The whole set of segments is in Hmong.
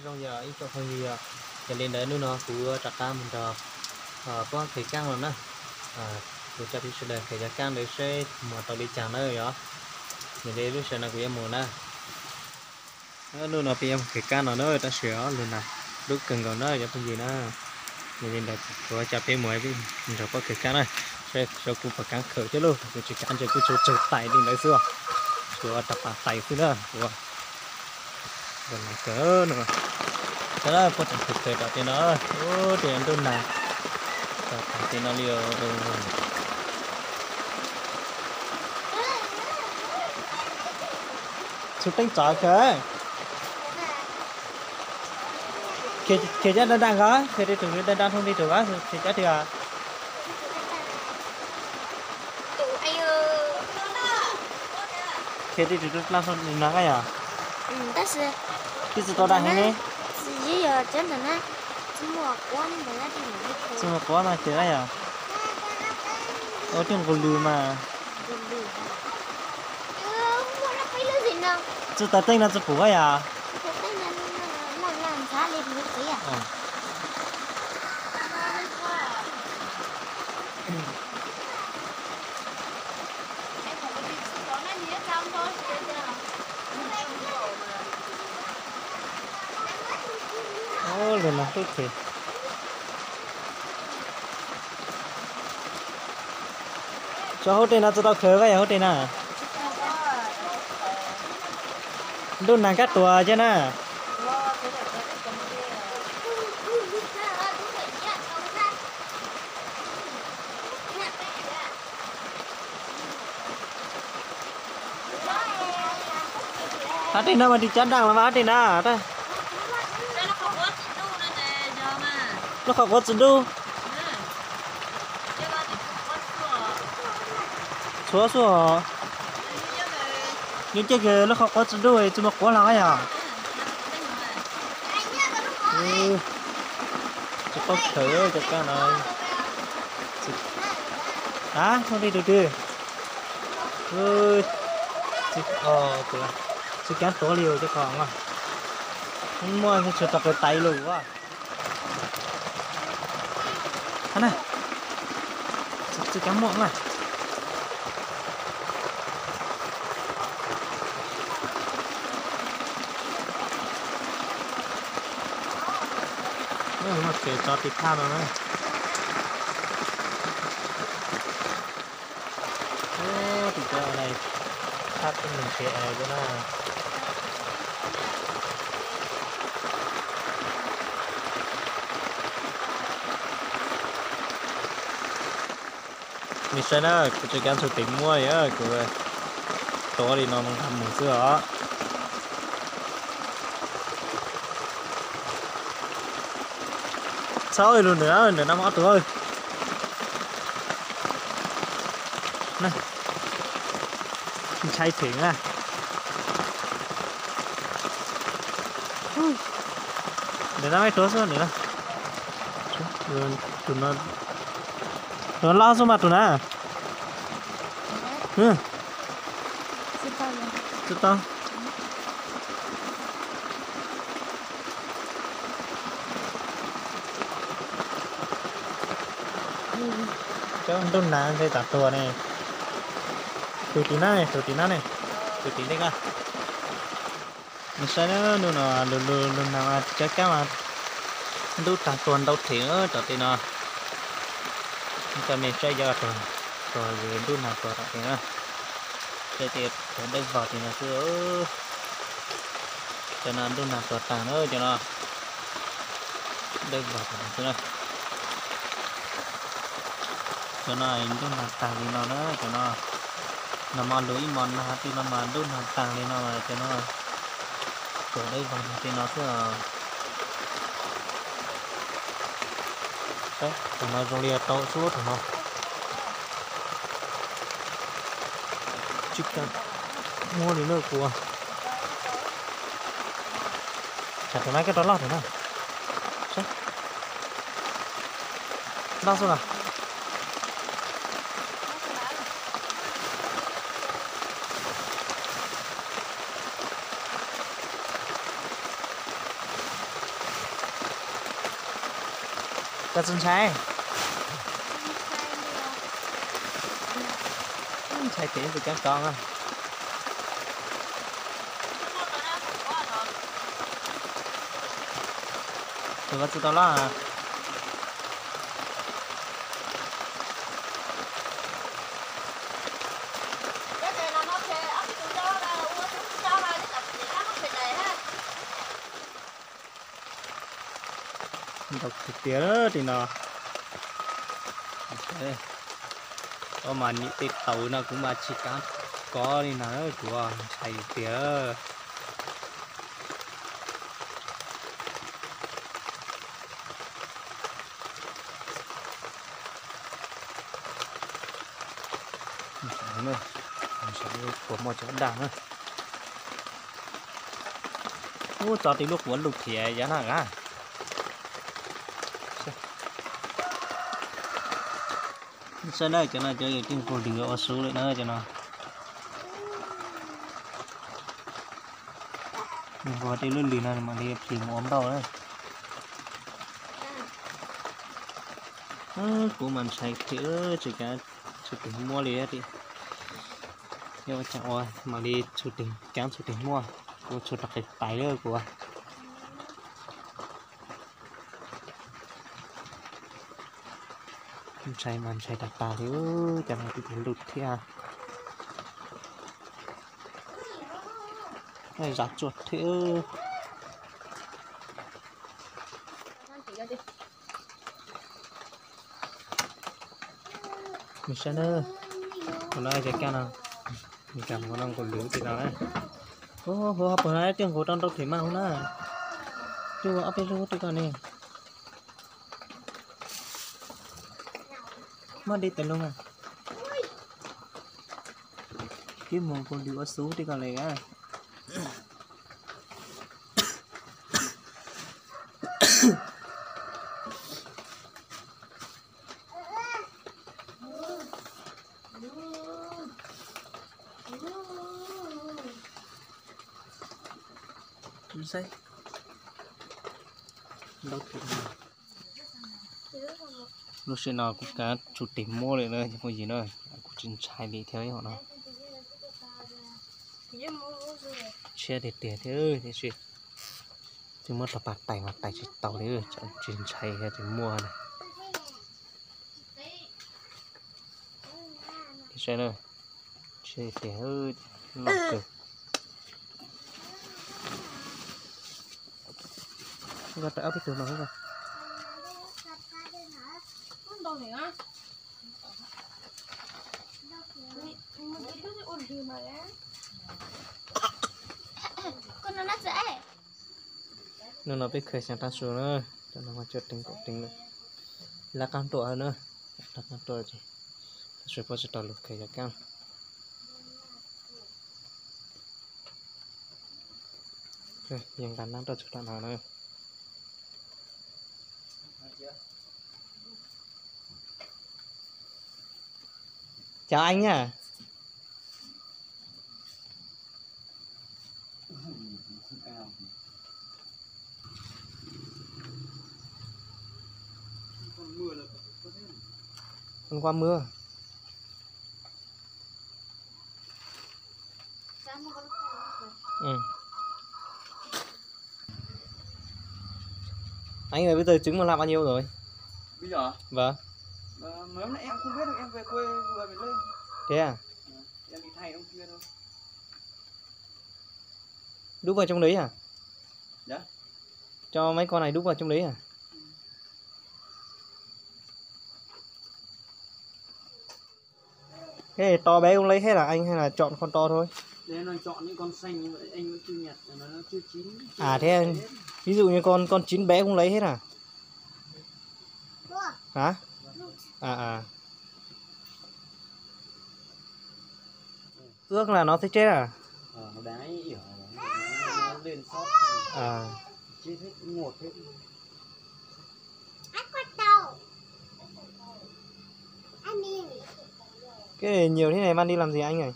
Zoo yog ib tsoom phooj ywg, yog li ntawd hnub no kuv rov qab mus nrog pog khaws kaab los na. Kuv coj peb sawv daws khaws cov kaab ntawd seb mus tau li cas na yog. Yog li lub sij hawm no kuv yuav mus na. Hnub no peb yuav mus khaws kaab no na, tab sis lub nag dub kawg nkaus na cov phooj ywg na. Yog li ntawd kuv coj peb mus nrog pog khaws kaab na, seb kuv puas kav khaws thiab lauj, kuv tsis kav ntshe kuv tsuas tsawg tais li ntawd xwb, kuv rov pas tais xwb na. Ua kawg no, pog tseem khaws khaws tom tej no, tej ntuj nag tom tej no li. Txhua teeb txov kawg. Khaws cov daj daj ko, khaws tej tus daj daj thooj tej tus ko, khaws cov twg? Khaws tej tus daj daj thooj no ko yog? Twb tsis tau daj heev ne. Tsis muaj quav no khaws ko yog? Ua tej nqus lws mas. Txij taw teej no txij pum ko yog? Lwm no tub khaws. Tso hauv tej no tsis tau khaws ko yog hauv tej na. Ntuj nag kab tuag thiab na. Hab tej no mas ris cov daj los mas hab tej na. Lub qhov quav tsis dub. Txhua xwb os. Nyob ces lub qhov quav tsis dub tsis muaj quav los yog. Tsis paub khaws cov kaab no. A, thooj tej tus twg? Tsis kav tuav li cov ko. Muaj tsis tau khaws tais lus. Tsis kav muaj na. Muaj tsev tso tiv thaj no na. Tus cov no thaj peb mus tsev es na. Mej saib na, kuv tsis kav ntxhua tes muab li, kuv tuav li no nqa mus xwb os. Txhob lug ntawm na, ntawm no muaj ob tug. Ntshai phem na. Ntawm no ib tug xwb ntawm no. Tus no loj xwb mas tus na. Tsis tau. Cov ntuj nag ntshe tam tuag ne. Tus tim na, tus tim na ne, tus tim ntej ko. Nws saib na, hnub no lug lug lug nag mas cov kab mas ntub tag tuag ntau them tom tej no. Coj mej saib cov tuag, tuag ntuj nag tuag tom tej na. Saib tej tuag dawb vog tim no xwb. Cov no ntuj nag tuag tag na cov no. Dawb vog tim no xwb na. Cov no ntuj nag tag li no na cov no. Nag hmo lug ib hmos nag tim no mas ntuj nag tag li no mas cov no tuag dawb vog tim no xwb os. Thaum no zoo li tau xwb thaum no. Tsis kav muab li na kuv. Tsam thaum no koj rov loj thaum no. Loj xwb los. Koj tsis ntshai? Ntshai tias tus kab kov na. Tus koj tsis tau loj. Ntau tiag tiag tim no. Ua mas niam tej taus no kuv mas tsis kam kov li no, kuv ntshai tiag. Ntshai, ntshai puas muaj cov dag na. Ub, tso tib lub quav lug thiab yav na. Saib na, cov no cov yawg tij nqus lwm ua su lawm na cov no. Nqus tej lub lwm no mam li phim mus ua npauj na. Kuv mas ntshai thiab, tsis kam tshuj tes muab li thiab. Yog ua cas ua mam li tshuj tes, kam tshuj tes muab, kuv tshuj rau qis tais lawm kuv. Ntshai mas ntshai tas tas li, cov no twb lug thiab. Zam tsuag thiab. Nws saib na, qhov no ces kaj no, nws kam qhov no nqus lwm tim no na. Hu, hu, puas no twb nqus rau nraum them mas hu na. Twb ua ob peb lub twb koj ne. Muab dej tawm loo a. Twb mus nqus lwm ua xub twb koj le a. Saib. Lub sij no kuv kav tshuj tes muab li na cov phooj ywg na, kuv tsis ntshai li thiab no. Tshiab tiag tiag thiab tiam sis twb muab rau pag tais mas tais tsis tau li, tsis ntshai thiab tsis muaj na. Saib na, tshiab tiag tiag, loj kawg. Nkag tau ob peb tug no xwb. Hnub no peb khaws xyaav tav su na, cov no mas cuaj teev kaum teev lawm. Laj qab ruam na, laj qab ruam ces tav su puab tsis tau lug khaws cov kaab. Yeej nqa nab rau txug tam no na. Chào anh nhá. Hôm qua mưa. Ừ. Anh ơi, bây giờ trứng mà làm bao nhiêu rồi? Bây giờ hả? Vâng. Ờ, mấy hôm nay em không biết đâu, em về quê vừa mới lên. Thế à? Ờ, em đi thay ông kia thôi. Đút vào trong đấy hả? Dạ. Cho mấy con này đút vào trong đấy hả? Ừ. Cái này to bé cũng lấy hết hả anh hay là chọn con to thôi? Để nó chọn những con xanh như vậy, anh vẫn chưa nhặt, nó, nó chưa chín, chưa À thế anh, hết. Ví dụ như con con chín bé cũng lấy hết hả? Hả? À à. Ướt là nó sẽ chết à? Ờ, nó đá ỉa, nó lên sót. À. Chết hết, ngột hết. Cái này nhiều thế này mang đi làm gì anh này?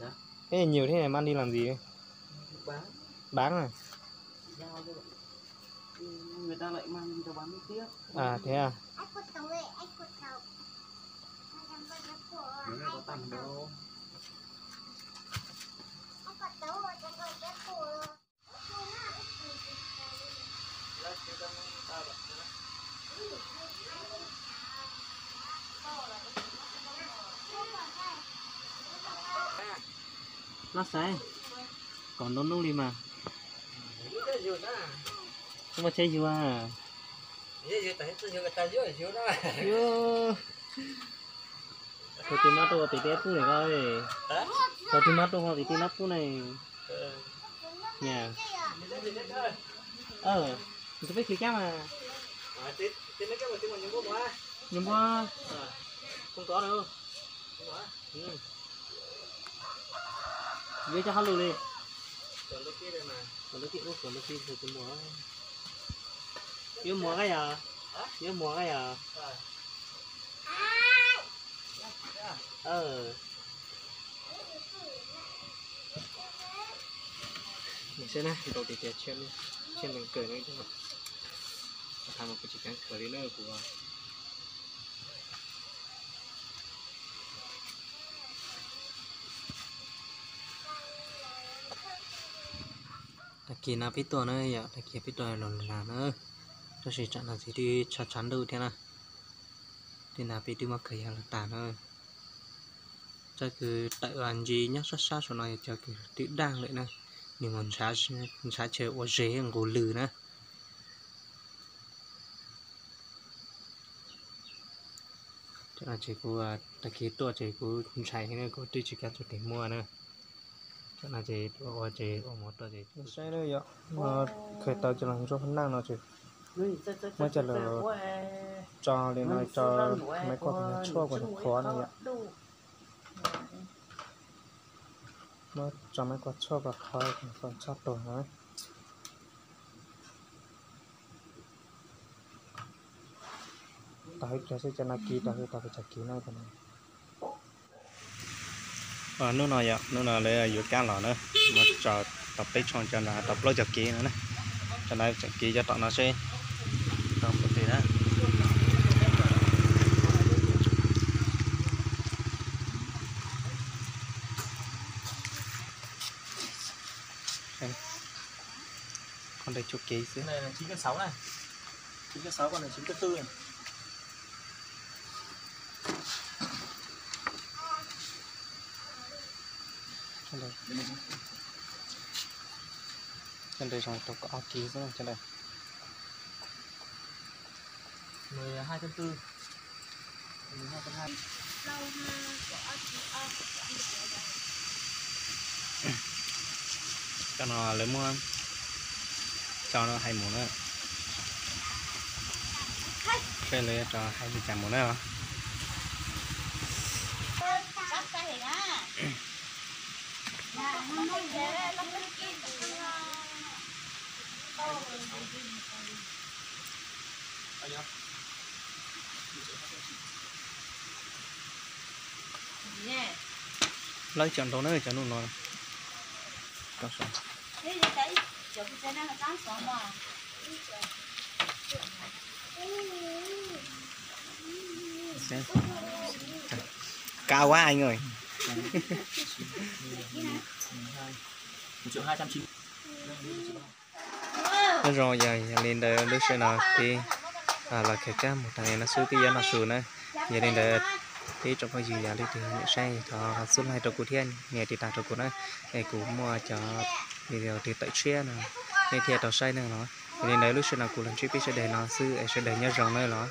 Hả? Cái này nhiều thế này mang đi làm gì? Bán. Bán à? Giao cho bạn. Người ta lại mang cho bán tiếp. À, thế à? Los xaiv, kom ntau nub li mas. Muaj tsheb yuag. Thaum twg mab rau tim tij nab pub ne ko. Thaum twg mab rau ho tim tij nab pub ne. Tus peb khwv cab mas. Nyuam npua, kov yuav cov hauj lwm li. Yuav muag kab yog, yuav muag kab yog. Saib na, nrau tiag tiag, tshiab leej kawg na. Kuv tsis kav khawv li na kuv. Tag kis no peb tuaj na yom, tag kis peb tuaj los lag na, tab sis tsam no txiv twb tshav tshav ntuj thiab na, tej no peb twb muab khaws yog los tag na. Cov kws tawm ntsis nyob sab sab saum no yog cov kws twb daj lawm na, nws mus ntshav chaw ua zes nqus lws na. Ces kuv tag kis tuaj ces kuv ntshai heev na, kuv twb tsis kav tsum tig muaj na. Cov no ces ua ces ua mov tuaj ces saib na yom, khaws tau cov los ntsuab phab naj no ces muab coj los tso li no rau maiv kuaj tshuaj kom qhuav no yom. Muab tso maiv kuaj tshuaj kom qhuav kom txhob tuag no. Tau hais cov xwb, cov no kis tau hais tau pes tsawg kis no. Hnub no yom, hnub no lawv yuav kab los na, muab tso tau peb tshooj, cov no tau plaub caug kis no na. Cov no tseem kis cov tom no seb tau puas tes na. Con đây chu kỳ xíu. Con này là chín cân sáu này. Chín cân sáu, con này chín cân tư này. Con đây, con đây rau cov ob kis xwb, con đây. Mười hai cân tư. Cov no lawv muab tso no hais mus na. Seb lawv tso hais li cas mus na. Lawv cov nrau na, cov nub no. Cá quá anh ơi. Nyob zoo, yog li ntawd lub sij hawm no peb los khaws kab mus tag li no xwb, peb yuav noj su na. Yog li ntawd peb tsoom phooj ywg yog leej twg nyiam saib thov subscribe rau kuv thiab nias tiv tas rau kuv na, es kuv muaj cov video twg tawm tshiab no nej thiaj tau saib na los. Yog li ntawd lub sij hawm no kuv los ntsib peb sawv daws no xwb es sawv daws nyob zoo na los.